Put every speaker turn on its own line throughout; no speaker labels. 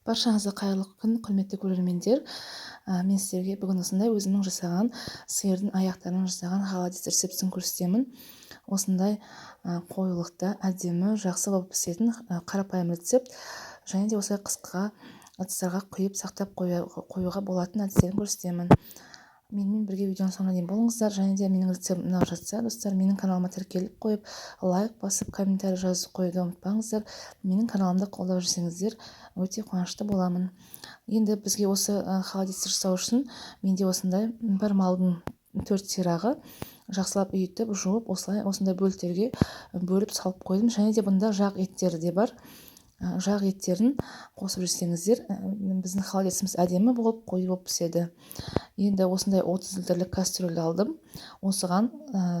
Баршаңызға қайырлы күн, құрметті көрермендер. Мен сіздерге бүгін осындай өзімнің жасаған сиырдың аяқтарынан жасаған холодец рецептісін көрсетемін. Осындай қоюлықта әдемі, жақсы болып пісетін қарапайым рецепт. Және де осылай қысқыға ыдыстарға құйып сақтап қоюға болатын әдістерін көрсетемін. Менімен бірге видеоның соңына дейін болыңыздар. Және де менің рецептім ұнап жатса, достар, менің каналыма тіркеліп қойып, лайк басып, комментарий жазып қоюды ұмытпаңыздар. Менің каналымды қолдап жүрсеңіздер, өте қуанышты боламын. Енді бізге осы холодец жасау үшін менде осындай бір малдың 4 сирағы жақсылап үйітіп, жуып, осылай осындай бөліктерге бөліп салып қойдым. Және де бұнда жақ еттері де бар. Жақ еттерін қосып жүрсеңіздер, біздің холодеціміз әдемі болып, қою болып піседі. Енді осындай 30 литрлік кастрюльді алдым. Осыған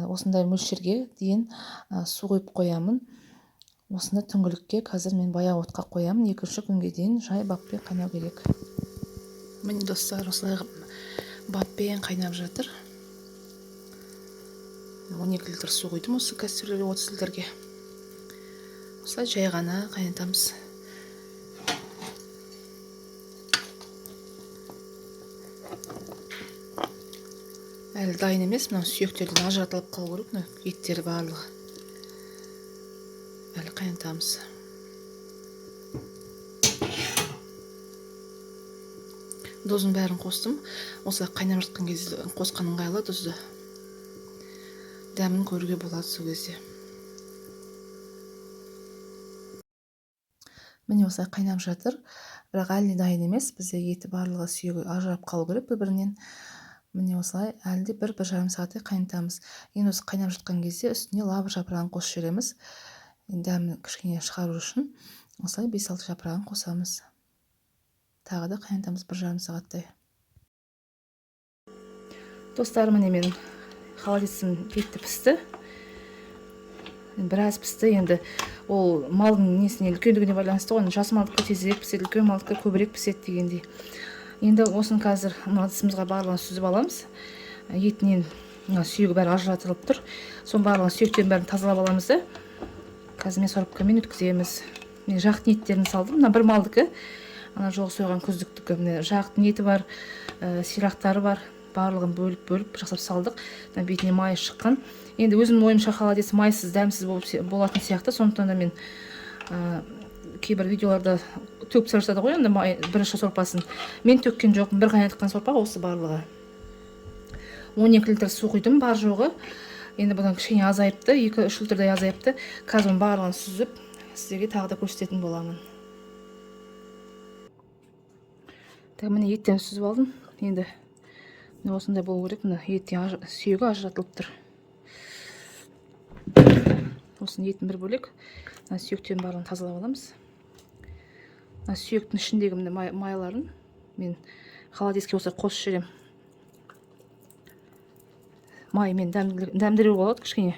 осындай мөлшерге дейін су құйып қоямын. Осыны түнгілікке қазір мен баяу отқа қоямын. Екінші күнге дейін жай баппен қайнау керек. Міне достар, осылай баппен қайнап жатыр. 12 литр су құйдым осы кастрюльге, 30 литрге. Осылай жай ғана қайнатамыз. Әлі дайын емес, мынау сүйектерден ажыратылып қалу керек, мына еттері барлығы. Әлі қайнатамыз. Тұзын бәрін қостым. Осылай қайнап жатқан кезде қосқан ыңғайлы тұзды. Дәмін көруге болады сол кезде. Міне осылай қайнап жатыр, бірақ әлі дайын емес. Бізде еті барлығы сүйегі ажырап қалу керек бір-бірінен. Міне осылай әлі де бір жарым сағаттай қайнатамыз. Енді осы қайнап жатқан кезде үстіне лавр жапырағын қосып жібереміз. Дәмін кішкене шығару үшін осылай 5-6 жапырағын қосамыз. Тағы да қайнатамыз бір жарым сағаттай. Достар, міне менің холодецім етті пісті. Біраз пісті. Енді ол малдың несіне, үлкендігіне байланысты ғой. Жас малдікі тезірек піседі, үлкен малдікі көбірек піседі дегендей. Енді осыны қазір мына ыдысымызға барлығын сүзіп аламыз. Етінен мына сүйегі бәрі ажыратылып тұр. Соның барлығын сүйектерін бәрін тазалап аламыз да. Қазір мясорубкамен өткіземіз. Мен жақтың еттерін салдым. Мына бір малдікі, ана жолы сойған күздіктікі. Міне жақтың еті бар, сирақтары бар. Барлығын бөліп-бөліп жасап салдық. Мына бетіне майы шыққан. Енді өзімнің ойымша холодец майсыз, дәмсіз болатын сияқты. Сондықтан да мен кейбір видеоларда төгіп тастап жатады ғой енді май, бірінші сорпасын. Мен төккен жоқпын, бір қайнатқан сорпа осы барлығы. 12 литр су құйдым бар жоғы. Енді бұдан кішкене азайыпты, 2-3 литрдей азайыпты. Қазір оның барлығын сүзіп, сіздерге тағы да көрсететін боламын. Так, міне еттен сүзіп алдым. Енді міне осындай болу керек. Міне еттен сүйегі ажыратылып тұр. Осының етін бір бөлек. Мына сүйектердің барлығын тазалап аламыз. Мына сүйектің ішіндегі міне майларын мен холодецке осылай қосып жіберемін. Маймен дәмдіреу болады кішкене.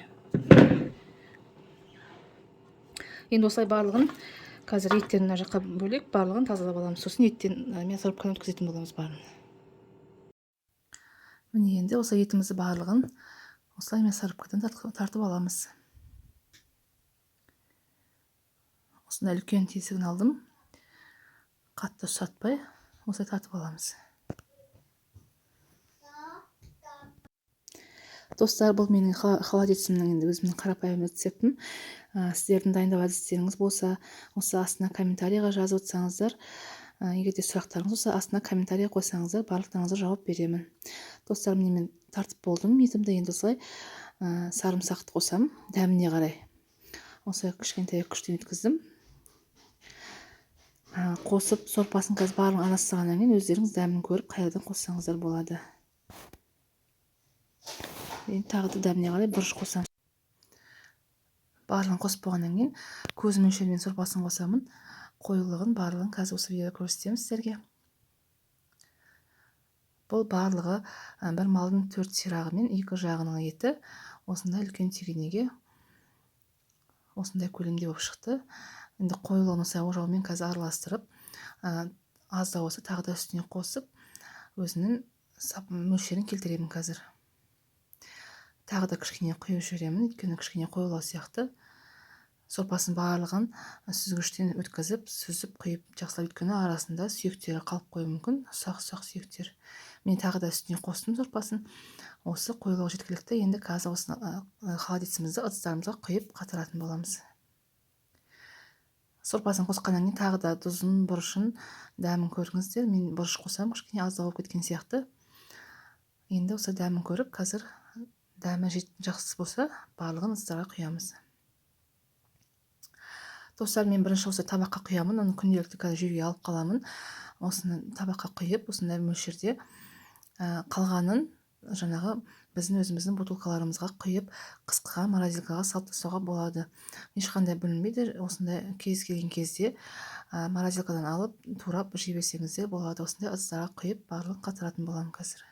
Енді осылай барлығын қазір еттерін мына жаққа бөлек барлығын тазалап аламыз. Сосын еттен мясорубкадан өткізетін боламыз барын. Міне енді осы етімізді барлығын осылай мясорубкадан тартып аламыз. Осындай үлкен тесігін алдым. Қатты ұстатпай осылай тартып аламыз. Достар, бұл менің холодецімнің енді өзімнің қарапайым рецептім. Сіздердің дайындау әдістеріңіз болса, осы астына комментарийға жазып отырсаңыздар, егер де сұрақтарыңыз болса, астына комментарий қойсаңыздар, барлықтарыңызға жауап беремін. Достар, міне мен тартып болдым етімді. Енді осылай, сарымсақты қосамын дәміне қарай. Осылай кішкентай күштен өткіздім. Қосып сорпасын қазір барлығын араластырғаннан кейін өздеріңіз дәмін көріп қайрадан қоссаңыздар болады. Енді тағы да дәміне қарай бұрыш қосамын. Барлығын қосып болғаннан кейін көз мөлшерімен сорпасын қосамын. Қоюлығын барлығын қазір осы видеода көрсетемін сіздерге. Бұл барлығы, бір малдың 4 сирағы мен 2 жағының еті осындай үлкен тегенеге осындай көлемде болып шықты. Енді қоюлығын осылай ожаумен қазір араластырып, аз да болса тағы да үстіне қосып, өзінің мөлшерін келтіремін қазір. Тағы да кішкене құйып жіберемін, өйткені кішкене қоюлау сияқты. Сорпасын барлығын сүзгіштен өткізіп, сүзіп құйып жақсылап, өйткені арасында сүйектері қалып қоюы мүмкін, ұсақ-ұсақ сүйектер. Мен тағы да үстіне қостым сорпасын. Осы қоюлығы жеткілікті. Енді қазір осыны холодецімізді ыдыстарымызға құйып қатыратын боламыз. Сорпасын қосқаннан кейін тағы да тұзын, бұрышын, дәмін көріңіздер. Мен бұрыш қосамын, кішкене аздау болып кеткен сияқты. Енді осы дәмін көріп, қазір дәмі жақсы болса, барлығын ыдыстарға құямыз. Достар, мен бірінші осы табаққа құямын, оны күнделікті қазір жеуге алып қаламын. Осыны табаққа құйып, осындай мөлшерде қалғанын жаңағы біздің өзіміздің бутылкаларымызға құйып, қысқыға, морозилкаға салып тастауға болады. Ешқандай бүлінбейді. Осындай кез келген кезде морозилкадан алып, турап жей берсеңіздер болады. Осындай ыдыстарға құйып, барлығын қатыратын боламын қазір.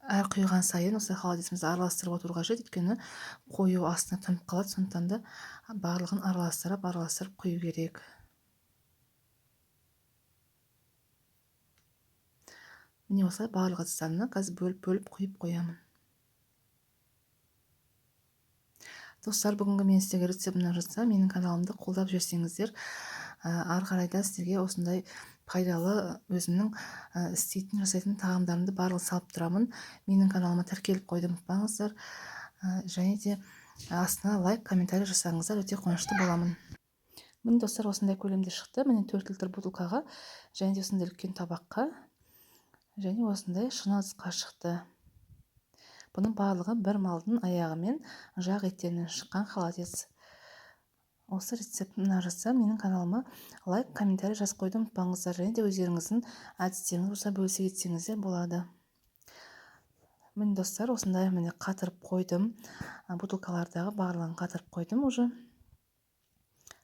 Әр құйған сайын осы холодецімізді араластырып отыру қажет, өйткені қою астына тұнып қалады, сондықтан да барлығын араластырып құю керек. Міне осылай барлық ыдыстарына қазір бөліп-бөліп құйып қоямын. Достар, бүгінгі мен сіздерге рецептін ұнап жатса, менің каналымды қолдап жіберсеңіздер, ары қарай да сіздерге осындай пайдалы өзімнің істейтін, жасайтын тағамдарымды барлығын салып тұрамын. Менің каналыма тіркеліп қоюды ұмытпаңыздар. Және де астына лайк, комментарий жасаңыздар, өте қуанышты боламын. Міне достар, осындай көлемде шықты. Міне 4 литр бутылкаға және де осындай үлкен табаққа және осындай шыны ыдысқа шықты. Бұның барлығы бір малдың аяғы мен жақ еттерінен шыққан холодец. Осы рецепт ұнап жатса, менің каналыма лайк, комментарий жазып қоюды ұмытпаңыздар. Және де өздеріңіздің әдістеріңіз болса бөлісе кетсеңіздер болады. Міне достар, осындай міне қатырып қойдым. Бутылкалардағы барлығын қатырып қойдым уже.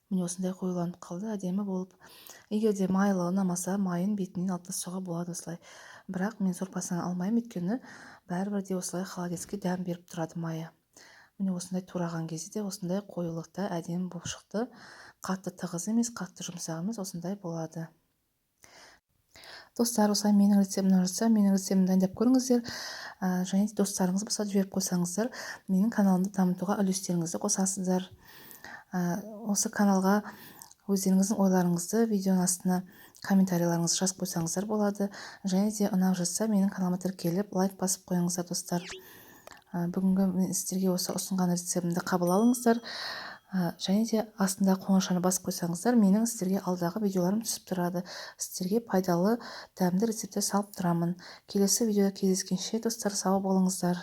Міне осындай қоюланып қалды, әдемі болып. Егер де майлы ұнамаса, майын бетінен алып тастауға болады осылай. Бірақ мен сорпасынан алмаймын, өйткені бәрібір де осылай холодецке дәм беріп тұрады майы. Міне осындай тураған кезде де осындай қоюлықта әдемі болып шықты. Қатты тығыз емес, қатты жұмсақ емес, осындай болады. Достар, осылай менің рецептім ұнап жатса, менің рецептімді дайындап көріңіздер. Және де достарыңыз болса жіберіп қойсаңыздар, менің каналымды дамытуға үлестеріңізді қосасыздар. Осы каналға өздеріңіздің ойларыңызды видеоның астына комментарийлеріңізді жазып қойсаңыздар болады. Және де ұнап жатса, менің каналыма тіркеліп, лайк басып қойыңыздар, достар. Бүгінгі мен сіздерге осы ұсынған рецептімді қабыл алыңыздар. Және де астында қоңыршаны басып қойсаңыздар, менің сіздерге алдағы видеоларым түсіп тұрады. Сіздерге пайдалы, дәмді рецепттер салып тұрамын. Келесі видеода кездескенше, достар, сау болыңыздар.